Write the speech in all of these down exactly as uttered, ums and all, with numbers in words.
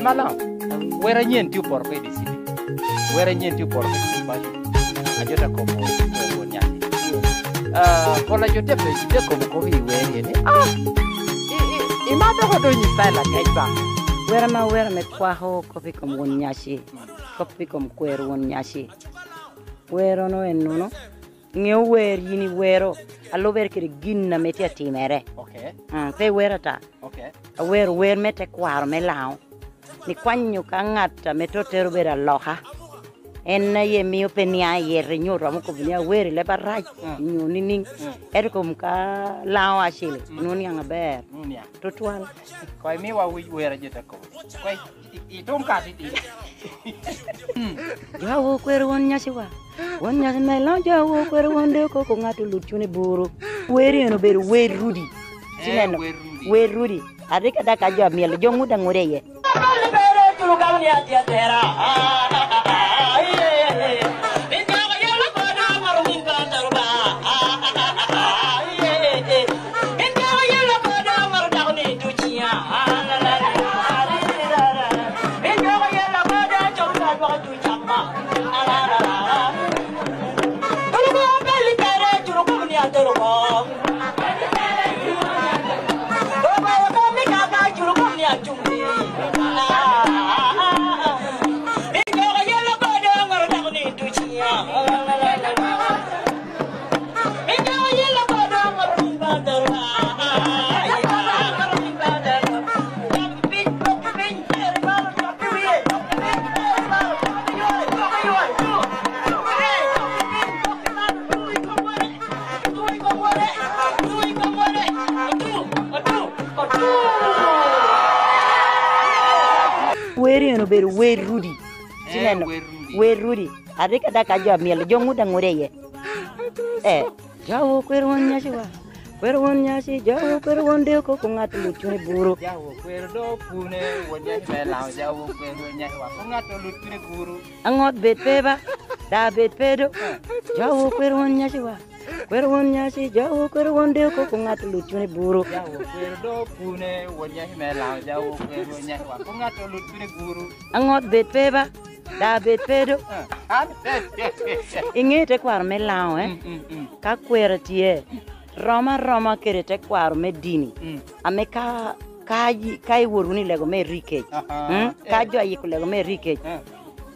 Malam, wer anyen tye oporo oko i dye city. Wer anyen tye oporo oko i dye city paco. A jo te kobo wer won nyaci. Ah, pol a jo te pe-, te kobo kop i wer ni, "Ah, i, i, ima dok odonyo i style akec ba." Wer ame awero ame kwako kop i kom won nyaci, kop i kom kwero won nyaci. Wer-rono ennono, iŋeo wer, yin iwero, a lubere kede gin ame tye atimere. Ok. Mm, pe iwero ata. Ok. Awero wer me tekwaro me Laŋo, ni kwanyo ka ŋat ame tottere obedo aloka, en aye mio pe niaŋ i yete, nyo romo kobo ni awero i leb arac, mm, nyo niŋniŋ. Mm. Ento kom ka Laŋo acil, mm, nwoŋo niaŋ aber. Nwoŋo niaŋ. Tutwal. Koŋ imiwa wi-, wer a jo te kobo. Koŋ i-, i-, itum ka titidi. Jo a wo kwero won nyaciwa. Won nyaci me Laŋo, jo a wo kwero won de oko, ko ŋat olut cune buru. Wer eno obedo wer Rudi. Eh, ci neno, wer Rudi. Wer Rudi. Arika dak ka jo a myel, jo ŋut aŋuda iye. Wer eno obedo wer Rudi. Ci neno, wer Rudi. Wer Rudi. Arika dak ka jo a myel, jo ŋut aŋuda iye. Eh, jo a wo kwero won nyaciwa. Kwero won nyaci, jo a wo kwero won de oko, ko ŋat olut cune buru. Jo a wo kwero do pune, won nyaci me Laŋo, jo a wo kwero won nyaciwa, ko ŋat olut cune buru. Aŋot bed pe ba, da bed pe do. Jo a wo kwero won nyaciwa. Kwero won nyaci, jo a wo kwero won de oko, ko ŋat olut cune buru. Jo a wo kwero do pune, won nyaci me Laŋo, jo a wo kwero won nyaciwa, ko ŋat olut cune buru. Aŋot bed pe ba, da bed pe do. Ah, an, iŋe tekwaro me Laŋo, eh? Mm, mm, mm. Ka kwero tye, rom aroma kede tekwaro me dini, mm, ame ka, ka yi-, ka iwot wunu i lego me rikec, aha, mm? Ka, eh, jo ayiko lego me rikec, eh,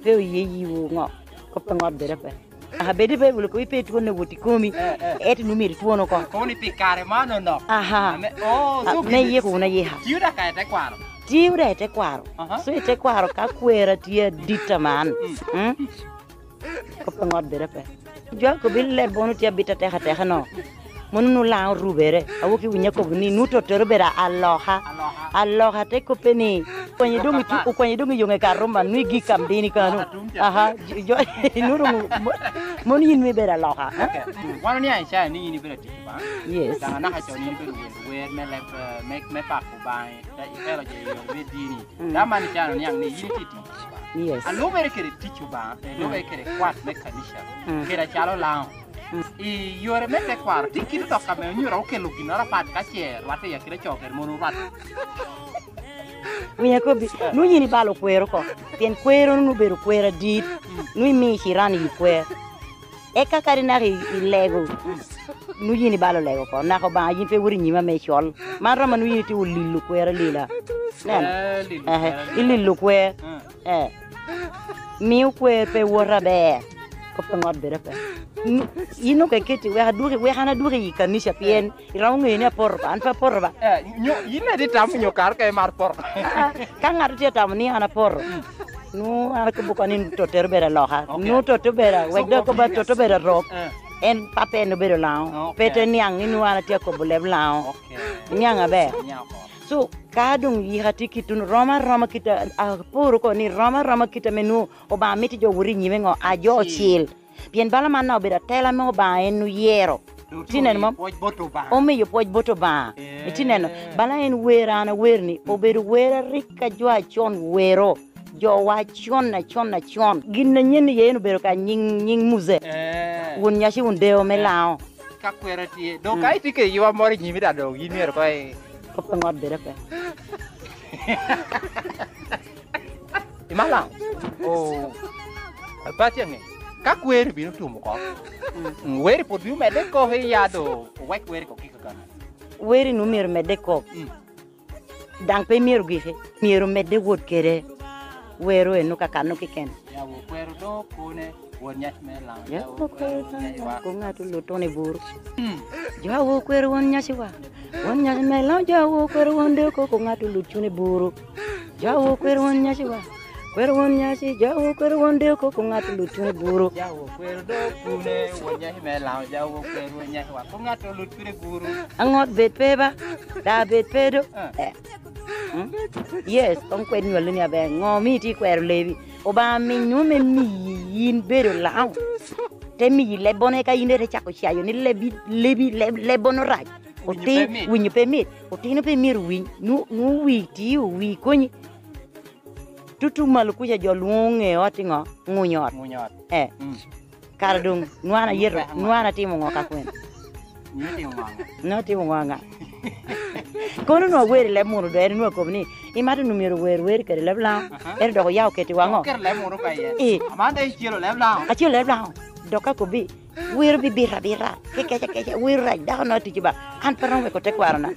pe oye yiwu ŋo? Kop aŋot bed pe. Aha, bed i Baibul kobo ipe twon wot i komi, eh, eh, ento nwoŋo myero itwon oko. Kobo ni pi kare man onok. Aha. Ame, oh, so me yiko wunu ayika. Tio da ka i tekwaro. Tio da i tekwaro. Aha. So i tekwaro ka kwera tye adit aman. Mm. Mm? Kop aŋot bed pe. Jo a kobbi leb bono tye abit atek ateka no. Mono nwoŋo Laŋo orubere. Awoki winyo akobo ni nwoŋo tottere obedo aloka. Aloka. Aloka te kobbe ni, okwanyo doŋ i tu-, okwanyo doŋ i yoŋe ka Roma, nwoŋo i gik kam dini kano. Aha, jo, jo, nwoŋo doŋ mo-, mono yin nwoŋo ibedo aloka, eh? Ok. Wan oniaŋ i Icaya ni yin ibedo atic Obaŋa. Yes. Daŋ anaka con yin ibedo wer, wer me leb, eh, me, me pako Obaŋa, i, i telo jo i yore me dini. Mm. Dama man icano niaŋ ni yin itye tic Obaŋa. Yes. A lubere kede tic Obaŋa, mm, lubere kede kwat me kanica, mm, kede acalo Laŋo. Mm. I yore me tekwaro, tye kit otoka ame onyuto okelo ginnoro apat ka ce rwatte i akina co kede mon orwatte. Winyo akobbi, eh, nwoŋo yin ibalo kwero oko, pien kwero nwoŋo obedo kwero adit, mm, nwoŋo imiyo ciran i kwer. Eka kadi naka i, i lego, nwoŋo yin ibalo lego oko, naka Obaŋa yin pe iwoto i nyima me icol. Man romo nwoŋo yin itye olilo kwero alila. Neno? Eh, lilo, ehe, kwero alila. Ililo kwer. Mm. Eh. Mio kwer pe wot aber. Kop aŋot bed pe. N-, yin nwoŋo iketi wek adwoki, wek an adwoki i kanica pien iromo ŋeyo ni apoto ba, an pe apoto ba. Eh, nyo, yin aye itye tamo nyo kare ka imaro poto? Ah, ka ŋat tye tamo ni an apoto, mm, nwoŋo an akobo kono ni tottere obedo aloka. Ok. Nwoŋo totte obedo, wek dok akobo ni totte obedo arok. Eh. En pape en obedo Laŋo. Ok. Pe te niaŋ ni nwoŋo an atye akobo leb Laŋo. Ok. Iniaŋ aber. Iniaŋ oko. So, ka doŋ yika tye kit-, romo aroma kit a, aporo oko ni romo aroma kit ame nwoŋo Obaŋa mito jo wot i nyime ŋo? A jo ocil. Pien bala man obedo atela ame Obaŋa en oyero. Doŋ tye neno mom? Omiyo pwoc bot Obaŋa. Omiyo pwoc bot Obaŋa. Eh. Itye neno? Bala en wer an awer ni, obedo wer a rik ka jo acon wero. Jowa acon, acon, acon. Gin anyen iye en obedo ka nyiŋ, nyiŋ Muze. Eh. Won nyaci won deo me Laŋo. Ka kwera tye. Doŋ ka itye kede ywa moro i nyimi, da doŋ yin myero koŋ i- Kop aŋot bed pe. Malam. Oh. Pati aŋe. Ka kweri bino tum oko. Mm, weri pwod bino medde kok i ya do. Owek weri kok kika kana. Weri nu myero medde kok. Mm. Daŋ pe myero giki. Myero medde wot kede. Wero eno kakano keken. Yawo kwero do kone. Won nyaci me Laŋo. Yawo kwero won nyaci wa. Ko ŋat oluto ni buru. Mm. Jo awo kwero won nyaci wa. Won nyaci me Laŋo jo awo kwero won de koko ŋat olut cune buru. Jo awo kwero won nyaci wa. Kwero won nyaci, jo awo kwero won de koko ŋat olut cune buru. Jo awo kwero do kune, won nyaci me Laŋo, jo awo kwero won nyaci wa. Ko ŋat olut cune buru. Aŋot bed pe ba, da bed pe do. Ah. Eh. Mm? Yes, koŋ kwed nywalli ni aber. Ŋo mi itye kwero lebi? Obaŋa minyo me miyi yin bedo Laŋo. Te miyi lebbono, eka yin te cako cayo ni lebi, lebi, leb-, lebbono rac. Winyo pe mit. Otin-, winyo pe mit. Otino pe myero winy. Nu-, nu wi ti, wi konyi. Tutu malo kuca jo lwoŋo ŋe ot i ŋo? Ŋuny ot. Ŋuny ot. Eh. Mm. Kara doŋ, nwan ayeto, nwan atimo ŋo ka kwene? Nyo timo ŋo aŋa? Nyo timo ŋo aŋa? Kono nwa wer i leb munu do, en nwa kobo ni, imato nu myero wer, wer kede leb Laŋo, aha, ento dok oya oketi wa ŋo? Oketo leb munu ka iye. Eh. Aman de icelo leb Laŋo. Acelo leb Laŋo. Dok ka kobbi, wero bibito abita, ki keca keca, wero rac, dako nwa ticci ba. An pe romo weko tekwarona.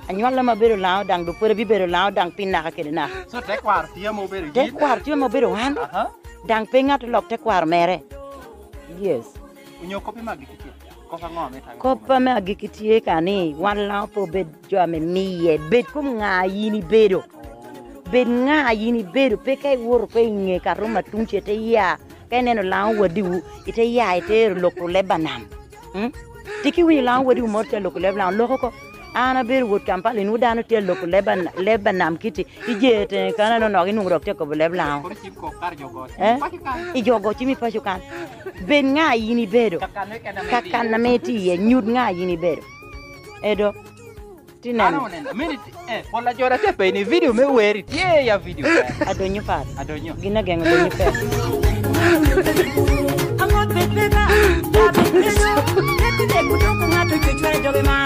Anywalla ma bedo Laŋo daŋ, dok pwod abibedo Laŋo daŋ pi naka kede naka. So tekwaro tye ame obedo yin? Tekwaro tye ame obedo wan. Aha. Daŋ pe ŋat olok tekwaro mere. Yes. Onyo kop ame agikki tye? Kop aŋo ame itamo? Kop ame agikki tye ka ni, wan Laŋo pe obed jo ame miye, bed kom ŋa yin ibedo. Bed ŋa yin ibedo, pe ka iwoto pe i ŋe ka Roma tuŋ ce ite ya, ka ineno Laŋo wadiwu, ite ya ite ero loko leb anam. Mm? Tiki winyo Laŋo wadiwu moro tye aloko leb Laŋo, loko oko. An abedo wot Kampala, inwoŋo dano tye aloko leb an-, leb anam kiti, i je teŋe kan anonok, inwoŋo dok tye akobo leb Laŋo. Kono cim kok kare jo ogo cim i paco kan. Eh? I jo ogo cim i paco kan. Bed ŋa yin ibedo. Kakan ame kene ame itye. Kakan ame itye iye, nyut ŋa yin ibedo. Edo, ti neno. An oneno, mini ti-, eh, pol ajora tye pe ni video me weri, tye ya video pe. Adonyo pat. Adonyo. Gin ageŋo donyo pe. Aŋot bed beba, ya bed beba, leb bidek odoko ŋat ocwecwere jogi ma.